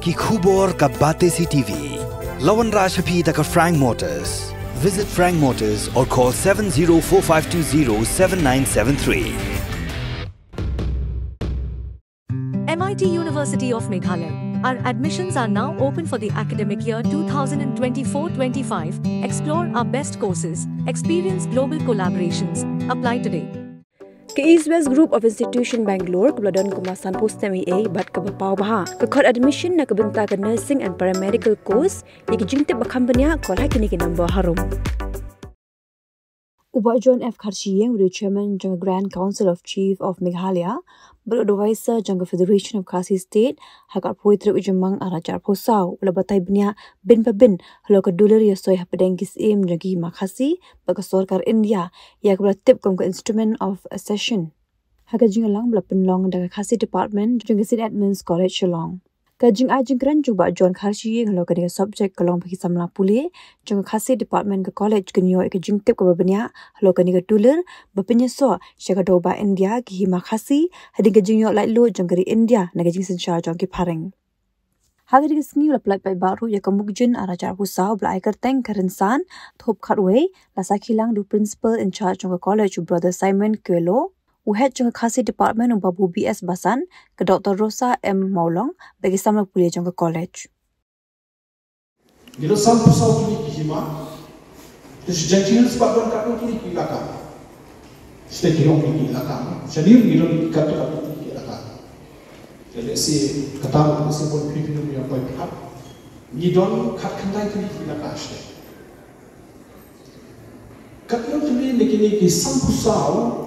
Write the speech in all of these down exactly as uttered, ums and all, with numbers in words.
Ki khubor ka Batesi T V. La wanrah sha phi da ka Frank Motors. Visit Frank Motors or call seven zero four five two zero seven nine seven three. M I T University of Meghalaya. Our admissions are now open for the academic year two thousand twenty-four twenty-five. Explore our best courses, experience global collaborations. Apply today. Ka East West Group of Institution Bangalore, kaba la don kumba sanphew snem eiei bad kaba paw bha, ka khot admission na ka bynta ka nursing and paramedical course. Ïa ki jingtip ba kham bniah, call ha kine ki number harum. U Bah John F Kharshiing, u dei u chairman jong ka Grand Council of Chief of Meghalaya bad u advisor jong ka Federation of Khasi State, ha ka arphew tarik u Jymmang arhajar arphew saw, u la batai bniah bin pa bin halor ka dulir ïasoi hapdeng ki syiem jong ki hima Khasi bad ka sorkar India, ïa kaba la tip kum ka Instrument of Accession, ha ka jingïalang ba la pynlong da ka Khasi Department jong ka Saint Edmund's College Shillong. Ka jingai jingkren jong u Bah John Kharshiing halor kane ka subject ka long ba ki samla pule jong ka Khasi Department ka college kin ïoh ïa ka jingtip kaba bniah halor kane ka dulir, ba pynïasoh sha ka Dorbar India ki hima Khasi, hadien ka jingïoh laitluid jong ka ri India na ka jingsynshar jong ki phareng. Ha kane ka sngi u la pyllait paidbah ruh ïa ka Mukjin arhajar arphew saw ba la ai kyrteng ka Rynsan Thup Khatwei, la sakhi lang da u principal in charge jong ka college, u Brother Simon Kelo, u head jong ka Khasi Department, u Babu B S Basan, ka Doctor Rosa M Mawlong bad ki samla pule jong ka college. Ngi don sanphew saw tylli ki hima. Te shu judge ngi spah don katno tylli ki elaka. Shu te ki ong ki elaka. Sha New ngi don katno katno tylli ki elaka. Te lehse kata lehse bun phi phi ïa poi phi hap. Ngi don khatkhyndai tylli ki elaka shu te. Katno tylli na kine ki sanphew saw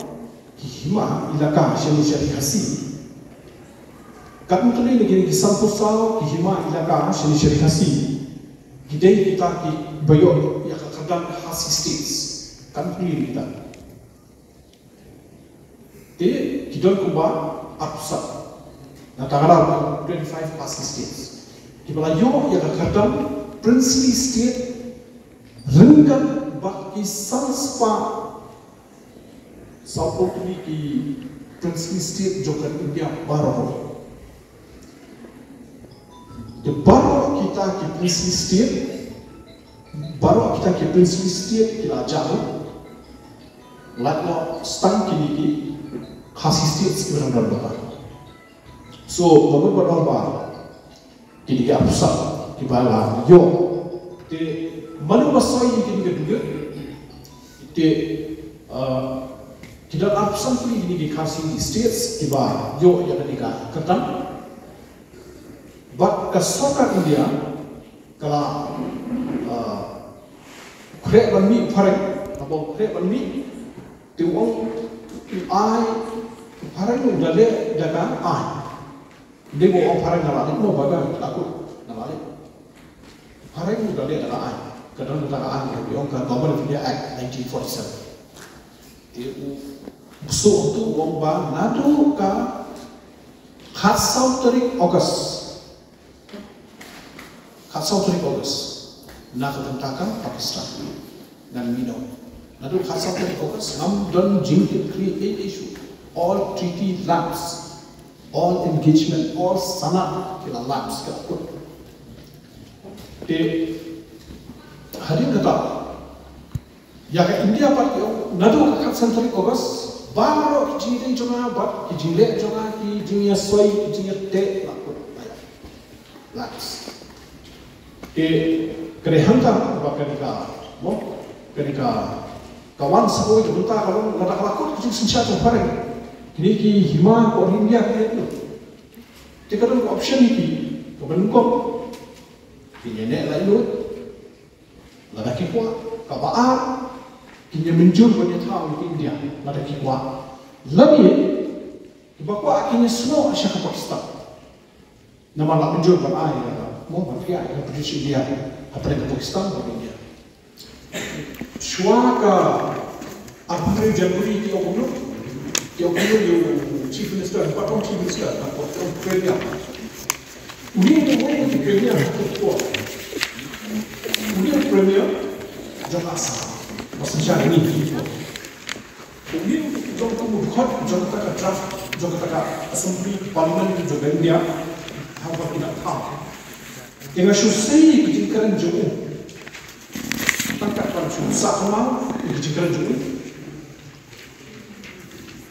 ki hima elaka shane sha ri Khasi. Katno tylli na kine ki sanphew saw ki hima elaka shane sha ri Khasi ki dei kita kiba ïoh ïa ka kyrdan Khasi States. Katno tylli na kita. Te ki don kumba arphew saw. Na ka daw twenty-five Khasi States kiba la ïoh ïa ka kyrdan Princely State ryngkat bad ki san spah sawphew tylli ki Princely State jong ka India baroh. Te baroh kita ki Princely State, baroh kita ki Princely State ki la jah. Lait noh tang kine ki Khasi States kiba don bad. So, ba mut ba don ba kine ki arphew saw kiba la ïoh. Te mano ba soi ïa kine ki dulir? Te, uh, ki don arphew san tylli kine ki Khasi States kiba ïoh ïa kane ka kyrdan. Bad ka sorkar India ka la, uh, khreh ban mih phareng, haba u khreh ban mih, te u ong u ai phareng u da leh da ka aiñ. Dei ba u ong phareng nga la leh, mo ba ka takut nga la leh. Phareng u da leh da ka aiñ. Ka don kata ka aiñ, ka ong ka Government of India Act nineteen forty-seven. Te u ksuh tu u ong ba naduh ka khatsaw tarik August. Khatsaw tarik August na ka bynta ka Pakistan. Ngan mih noh. Naduh khatsaw tarik August ngam don jingkitkhlieh ei ei shuh. All treaty lapse, all engagement, all sanad ki la lapse, ki la kut. Te hadien kata ïa ka India pat ki ong naduh ka khatsan tarik August baroh ki jingïadei jong nga bad ki jingleh jong nga, ki jingïasoi, ki jingïateh, la kut. Laps. Te ka dei hangta ba kane ka, mo, kane ka, ka wan sa kawei ka bynta ka long lada ka la kut ka jingsynshar jong phareng, kine ki hima ka India ki leh. Te ka don ka option ïa ki, kaba nyngkong kin ïa neh laitluid. Lada ki kwah, kaba ar, kin ïa mynjur ban ïa thaw ïa ka India lada ki kwah. Lane kiba kwah kin ïa snoh sha ka Pakistan. Namar la mynjur ban ai, mo, ban pynïaid ïa ka British India hapdeng ka Pakistan bad India. Shuwa ka arphew hynriew January, te ong kumno, te ong kumno ïa u Chief Minister, pat ong Chief Minister, pat ong Premier. Une u dei uwei na ki Premier ha ka por. Une u Premier jong ka Assam, ba synshar ïa ngi ha ka por. Une u jong kum u dkhot jong kata ka draft jong kata ka Assembly, Parliament jong ka India, haba ki dang thaw. Nga shu sei ki jingkren jong u. Tang katba shu sah kynmaw ki jingkren jong u.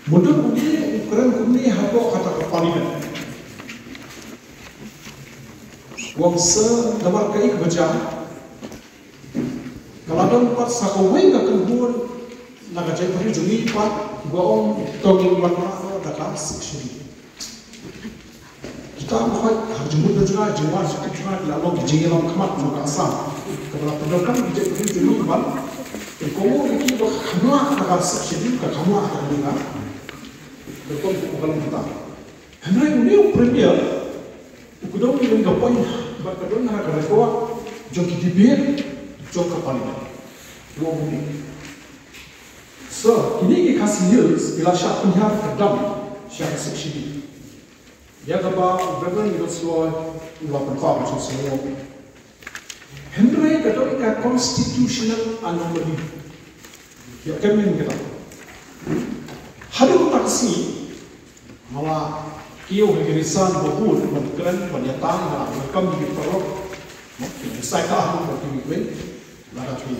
Mudui u dei u kren kumne hapoh kata ka parliament. U ong sir, namar kaei kaba jia, ka la don pat sa kawei ka kynhun na ka jaitbynriew jong ngi pat, ba ong to ngin wanrah noh da ka Sixth Schedule. Kita u hoi ha ka jingmut jong nga, jingwan jingtip jong nga, ki la long ki jingïalam khmat jong ka Assam. Kaba la pyndonkam ki jaitbynriew jong ngi ban, ki komo ki ba ka kham lah da ka Sixth Schedule, ka kham lah da ka. Ka rukom ka long kata. Hynrei une u premier u kdew ïa kane ka point bad ka don ha ka record jong ki debate jong ka parliament. U ong kumne, sir, kine ki Khasi Hills ki la shah pynhiar kdang sha ka Sixth Schedule. Ïa kaba u Reverend Nicholas Roy u la pynpaw ha ka jingsngew. Hynrei ka don ka constitutional anomaly. Ïa ka mut kata, haduh kata ka sngi nga la kiew ha ki rynsan ba bun ban kren, ban ïatai, nga la welcome ïa ki paralok. Ki rynsan ka ha ki wei. Lada ki,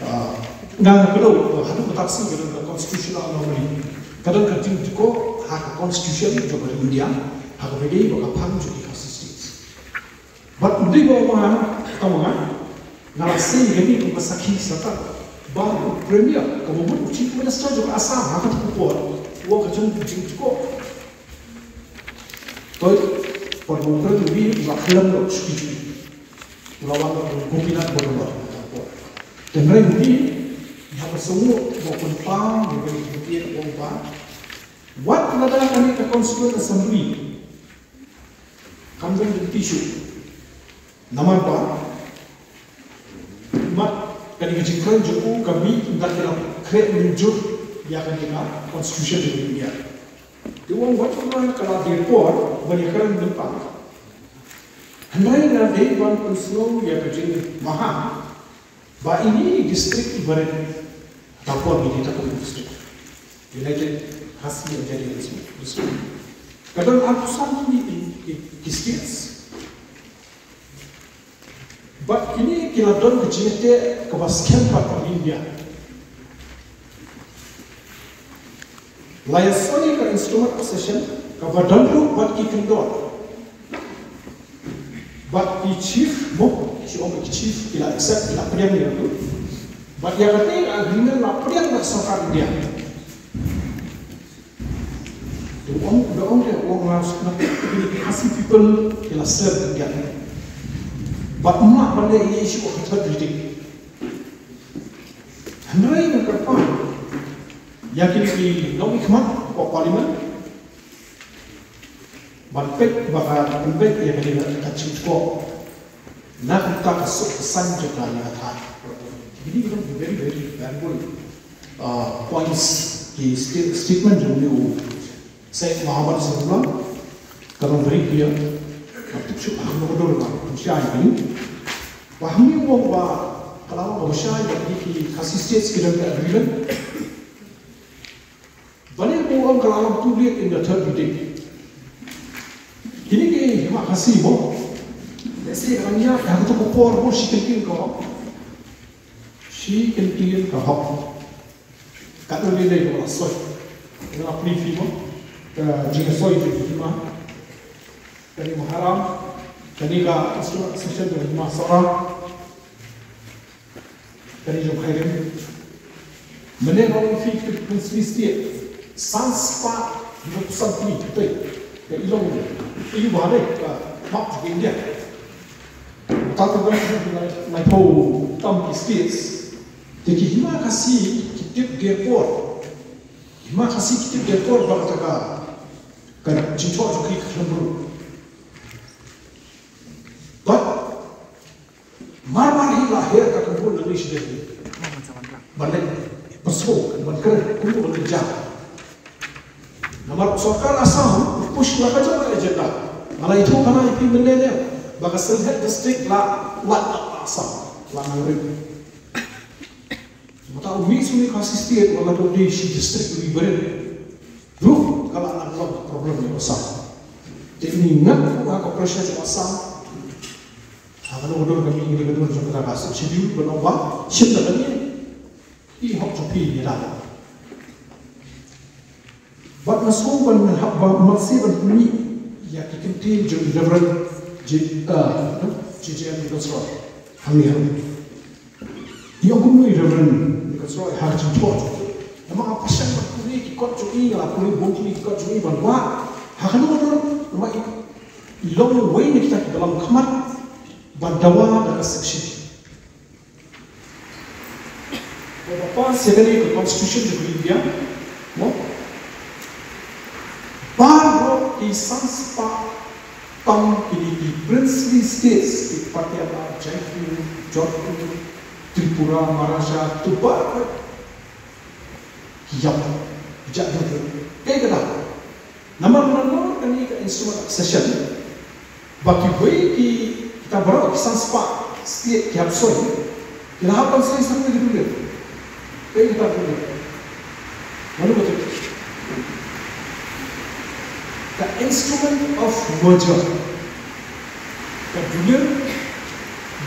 ah, nga nga kdew, haduh kata ka sngi ka don ka constitutional anomaly. Ka don ka jingtyrko ha ka constitution jong ka India ha kaba ïadei bad ka phang jong ki Khasi States. Bad u dei ba u ong, tang ma nga, nga la sei ïa kane kum ka sakhi sata ba u premier, kaba mut u chief minister jong ka Assam ha kata ka por, u ong ka jong ka jingtyrko. Toi, por ba u premier u la khlem noh shuh shuh. U la wan u Gopinath Barua. Hynrei u dei, ïa ka sngew ba u pynpaw ïa kane ka ktien, u ong ba, wat lada kane ka Constituent Assembly kam don lynti shuh. Namar ba, mat, kane ka jingkren jong u ka mih ynda ki la khreh mynjur ïa kane ka constitution jong India. Te u ong wat la ka la dei por ban ïakren lyngba. Hynrei nga dei ban pynsngew ïa ka jingmaham ba ine i district iba rit, tapoh ine i district, United Khasi Jaintia District, ka don arphew san tylli ki, ki, ki states. Bad kine ki la don ka jingïateh kaba skhem pat ha India. La ïasoi ka instrument of cession kaba don ruh bad ki kyndon. Bad ki chief, mo, ki ong ki chief, ki la accept, ki la pdiang ïa u. Bad ïa kata ka agreement la pdiang da ka sorkar India. Te u ong, u ong, u ong, u ong, Khasi people ki la slem India. Bad ym lah ban leh ei ei shuh ha ka third reading. Hynrei nga kyrpad ïa kine ki nongmihkhmat hapoh parliament ban peit, ba ka pynpeit ïa kane ka jingtyrko na ka bynta ka suk ka saiñ jong ka ïing ka thaiñ. Kine ki long very, very valuable, uh, points, ki sta-, statement jong une u Syed Mohammad Sadullah. Ka long very clear. Nga tip shuh ha kano kano ruh ba pynshai ïa kane. Ba hangne u ong ba ka la ong ba shai ba kine ki Khasi States ki don ka agreement. Balei u ong ka la long too late in the third reading? Kine ki hima Khasi mo, lehse ka la ïaid ha kato ka por mo, shi kyntien ka hok. Shi kyntien ka hok. Katno lei lei ka la soi. Nga la plie phi mo ka jingsoi jong ki hima. Kane Maharam, kane ka Constituent Assembly jong hima Sohra. Kane jong Khyrim. Mynne nga ong ïa phi, ka Princely State, san spah hynriewphew san tylli, te ka i long, i ba dei ka map jong India. Uta te ba lai, laiphew tam ki states. Te ki hima Khasi ki tip derpor. Hima Khasi ki tip derpor ba kata ka, ka jingthoh jong ki ka khlem ruh. Bad mar mar hi la her ka kynhun nangne sha Delhi ban leit pyrshah, ban kren kumno ban leit jam. Namar u sorkar Assam u push la ka jong ka agenda. Nga la ïathuh khana ïa phi mynne ne ba ka Sylhet district la, la, la Assam, la nang rim. Mynta u mih sha une Khasi State, wat la dei shi district ruh iba rit ruh ka la nang long problem ïa u Assam. Te ngi ngeit ruh ha ka pressure jong u Assam, Ano ka dur ka mih kane ka dur jong kata ka Sixth Schedule, ban ong ba shim da kane i hok jong phi ïa da. Bad nga sngew ban hap ba marsi ban pynmih ïa ki kyntien jong i Reverend J, uh, J J M Nichols Roy. Hangne ha. Ïa kumno i Reverend Nichols Roy ha ka jingthoh jong u. Namar nga pyrshang ban pule ki kot jong i, nga la pule bun ki kot jong i ban wad ha kano kano, namar i long uwei na kita kiba long khmat ban dawa da ka Sixth Schedule. Ba pass ïa kane ka constitution jong ka India, mo? Baroh ki san spah tam kine ki princely states, ki Patiala, Jaipur, Jodhpur, Tripura, Maharaja, to baroh ki ïap, ki jah dur. Kaei kata? Namar, namar kane ka instrument accession, ba kiwei ki, kita baroh ki san spah state ki hap soi, ki la hap ban soi sa kawei ka dulir. Kaei kata ka dulir? Mano kata? Ka instrument of merger. Ka dulir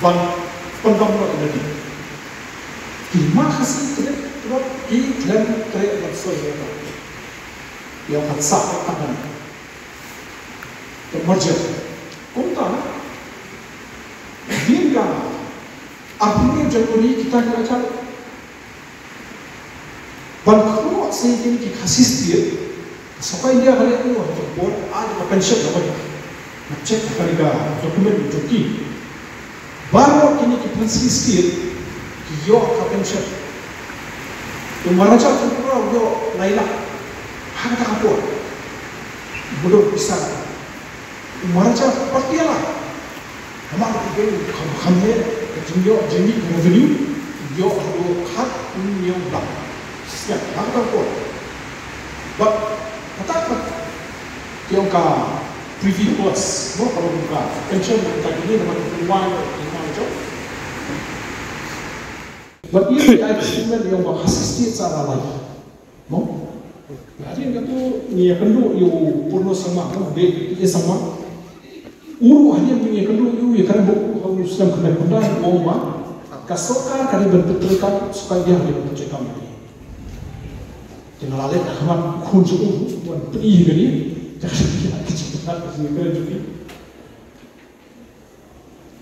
ban pyndam noh ïa lade. Ki Hima Khasi Trep, Trep, ki khlem treh ban soi ïa ka. Ïa ka sah ka kan. Ka merger. Kumta, hadien ka arphew January kita ki la jam ban khroh sa ïa kine ki Khasi State. Ka sorkar India ka leh kumno ha ka por, ai ka pension na ka. Nga check ha kane ka document jong ki. Baroh kine ki Khasi State ki ïoh ka pension. U Maharaja Tripura u ïoh lai lak ha kata ka por. Mudui pisa. U Maharaja Patiala, namar ba u dei u kham, kham heh ka jingïoh jingmih revenue, u ïoh haduh khathynñiew lak. Shisien ha kata ka por. Bad kata ka, ki ong ka privy purse, mo, ka long ka pension, ka kine namar ka wai ka jong. Bad ïa ka statement ïa ong ba Khasi State sa la lai. Mo? Hadien kata ngi ïakynduh ïa u Purno Sangma, mo, dei P A Sangma. U ruh hadien ngi ïakynduh ïa u, ïa kane ba u ha u snem khyndai phew khyndai u ong ba ka sorkar ka dei ban pyntreikam, sorkar India ka dei ban pyntreikam. Te nga la leit ha khmat u khun jong u, wan pyni ïa kane. Te ka dei ka jingpyntreikam ka jingpyntreikam jong ngi.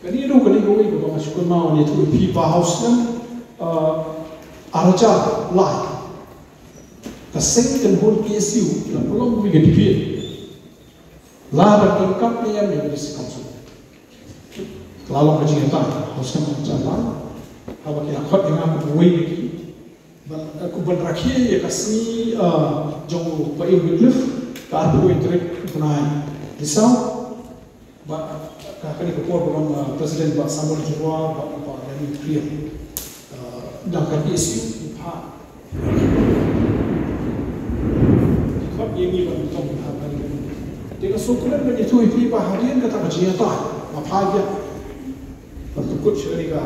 Kane ruh kane kawei kaba nga shu kynmaw ïa u, phi ba ha u snem, uh, ar hajar lai. Ka seng kynhun K S U la pynlong kawei ka debate. Lada donkam ne em ïa ka District Council. La long ka jingïatai ha u snem ar hajar lai. Haba ki la khot ïa nga kum uwei na ki. Ban, eh, kum ban rakhe ïa ka sngi, ah, jong u Bah Wycliffe, ka arphew wei tarik u bnai Risaw. Bad ka, kane ka por ba long, ah, President Bah Samuel Jyrwa, bad Bah Daniel Kriam. Ah, da ka K S U, u Bah. Khot ïa ngi ban tong ha kane. Te nga sngewkmen ban ïathuh ïa phi ba hadien kata ka jingïatai, nga phai biang ban pynkut sha kane ka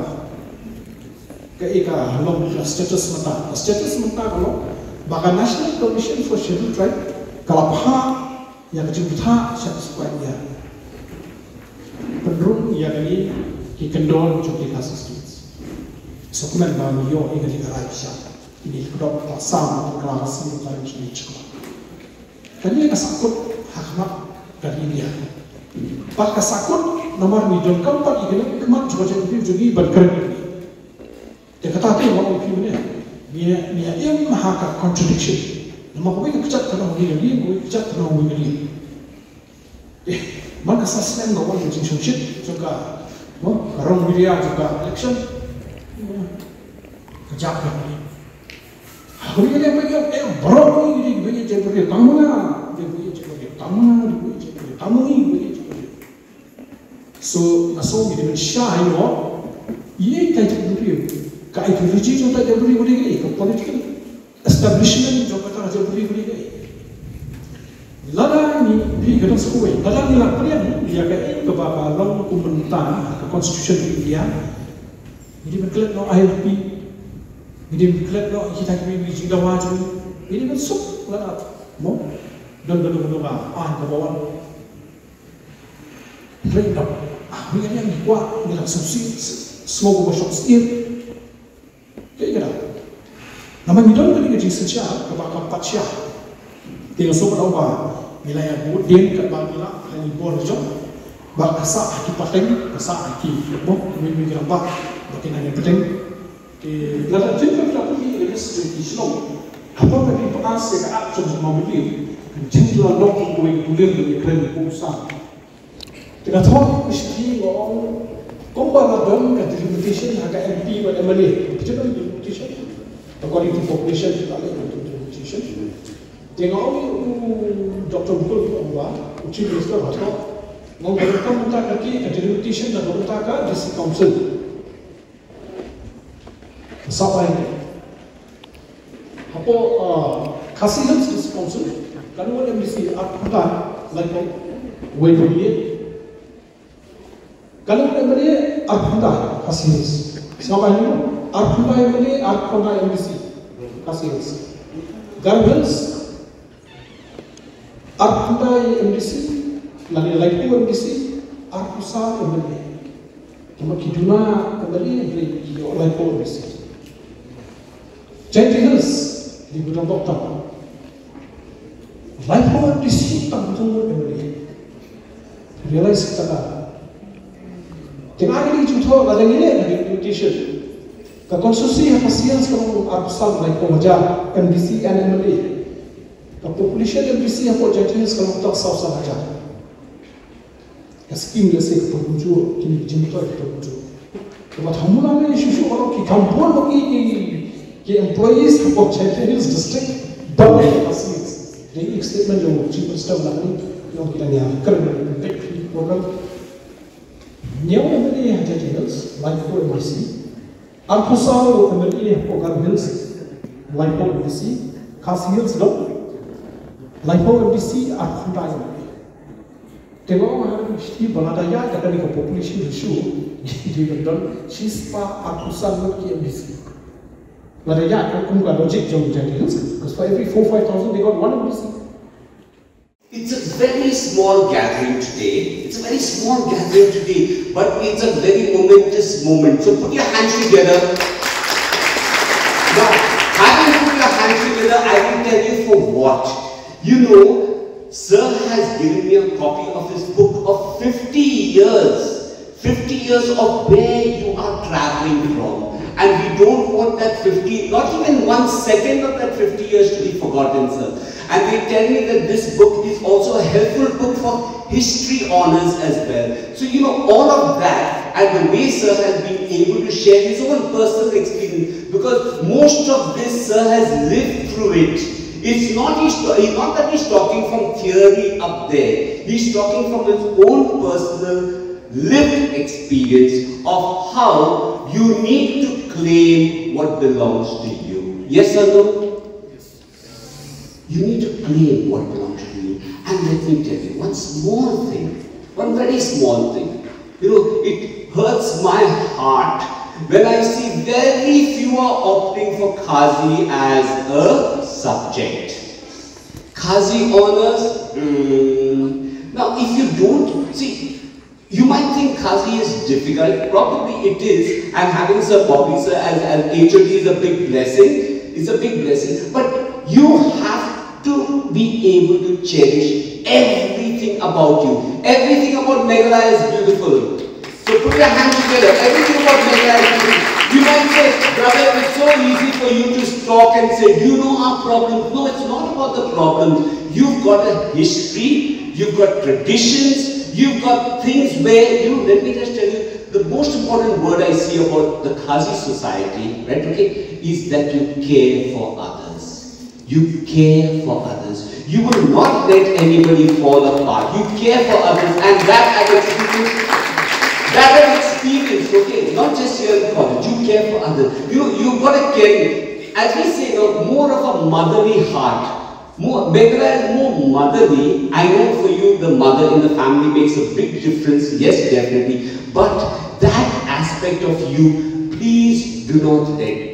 Kaei ka long ka status mynta. Ka status mynta ka long ba ka National Commission for Scheduled Tribe ka la phah ïa ka jingbatai sha ka sorkar India. Pynrung ïa kine ki kyndon jong ki Khasi States. Sngewkmen ba ngi ïoh ïa kane ka rai sha kine ki khyrdop ka sam ka Khasi ka Khasi. Kane ka sahkut ha khmat ka ri India. Bad ka sahkut namar ngi donkam pat ïa kane ka khmat jong ka jaitbynriew jong ngi ban kren ïa kane. Te kata te nga ong ïa phi mynne. Ngi, ngi im ha ka contradiction. Namar kawei ka kjat ka long ha kane ka ri, kawei ka kjat ka long ha kane ka ri. Eh, man ka sa snem nga wan ka jingshongshit jong ka, mo, ka rong media jong ka election. Ka jaka. Hynrei ngi dei ban ïoh, eh, baroh ngi dei ban ïoh jaitbynriew tang ma nga, dei ban ïoh jaitbynriew tang ma nga, dei ban ïoh jaitbynriew tang ma ngi, dei ban ïoh jaitbynriew. So nga sngew ngi dei ban shai noh ïa ka jaitbynriew. Ka ideology jong ka jaitbynriew ka dei kaei, ka political establishment jong kata ka jaitbynriew ka dei kaei. Lada ngi, phi, ka dang sa kawei, lada ngi la pdiang ïa kaei kaba ka long kum mynta ka constitution jong India. Ngi dei ban klet noh I L P. Ngi dei ban klet noh kita kiwei ki jingdawa jong ngi. Ngi dei ban suk lada, mo, don, don, don, don ka aiñ kaba wan. Hynrei ynda Ah, ngi ïa ngi kwah ngi la sngewsih, sngew ba shong sngewsih. Kaei kata? Namar ngi don kane ka jingsynshar kaba kam pat sha. Te nga sngewbha ba ngi la ïa bud dien katba ngi la ha ngi bor jong. Ba ka sah ha ki pateng, ka sah ha ki bok, ngi ngi kyrpad ba ki nang ïa pateng. Te lada jin ka pynlong ïa ka history ki shnong, hapoh ka dei ba as ïa ka at jong ma Mawlid, jin la long kawei ka bulir ba ngi kren kum san. Te ka thok u shti nga ong kumba la don ka delimitation ha ka M P bad M L A. Ka jin delimitation according to population, ka leh ka delimitation. Te nga ong u Doctor Mukul, u ong ba u Chief Minister ha thok, nga ong ka kam mynta ka ki ka delimitation na ka mynta ka District Council. Sawai. Hapoh, ah, Khasi Hills District Council, ka don M D C arphew khyndai, laiphew wei, ka don M L A arphew khyndai, Khasi Hills. Sawai ni, arphew khyndai M L A, arphew khyndai M D C, Khasi Hills. Garo Hills, arphew khyndai M D C, lane laiphew M D C, arphew saw M L A. Namar ki duna M L A, hynrei ki ïoh laiphew M D C. Jaintia Hills, dei ba don bok tam. Laiphew M D C tang, ba don M L A. Realize kata. Te nga ïa ngi ju thoh, lada ngi leh ka delimitation, ka constituency ha Khasi Hills ka long arphew san, laiphew hajar M D C and M L A. Ka population M D C hapoh Jaintia Hills ka long tang saw san hajar. Ka skim lehse ka pynbun jur, kine ki jingmyntoi ka pynbun jur. Kaba thaw mula ne shuh shuh, ba long ki kham bun ba ki, ki, ki employees hapoh Jaintia Hills District, ba ne ka skim. Dei ka statement jong u Chief Minister na kane, jong ki dang ïa kren, big problem. Hynñiew M L A ha Jaintia Hills, laiphew M D C, arphew saw M L A hapoh Garo Hills, laiphew M D C, Khasi Hills dong, laiphew M D C, arphew khyndai M L A. Te nga ong ha ri shiti ba lada ïa ka kane ka population ratio, dei ban don shispah arphew san ngut ki M D C. Lada ïa ka kum ka logic jong Jaintia Hills, because for every four, five thousand, they got one M D C. It's a very small gathering today. It's a very small gathering today, but it's a very momentous moment. So put your hands together. Now, having put your hands together, I will tell you for what. You know, Sir has given me a copy of his book of fifty years. fifty years of where you are traveling from. And we don't want that fifty, not even one second of that fifty years to be forgotten, sir. And they tell me that this book is also a helpful book for history honours as well. So, you know, all of that, and the way sir has been able to share his own personal experience, because most of this sir has lived through it. It's not, he's, he's not that he's talking from theory up there. He's talking from his own personal lived experience of how you need to claim what belongs to you. Yes or no? You need to claim what belongs to you. And let me tell you one small thing, one very small thing. You know, it hurts my heart when I see very few are opting for Khazi as a subject. Khazi honours, mm, now if you don't, see, you might think Khazi is difficult, probably it is, and having Sir Bobby sir as, as H O D is a big blessing, it's a big blessing, but you have to be able to cherish everything about you. Everything about Meghalaya is beautiful. So put your hands together. Everything about Meghalaya is beautiful. You might say, "Brother, it's so easy for you to talk and say, 'Do you know our problems?'" No, it's not about the problems. You've got a history, you've got traditions, you've got things where, you know, let me just tell you, the most important word I see about the Khazi society, right, okay, is that you care for others. You care for others. You will not let anybody fall apart. You care for others, and that I've experienced. That I've experienced, okay, not just here in college. You care for others. You, you've got a caring, as we say, you know, more of a motherly heart. More, Meghalaya is more motherly. I know for you, the mother in the family makes a big difference. Yes, definitely. But that aspect of you, please do not let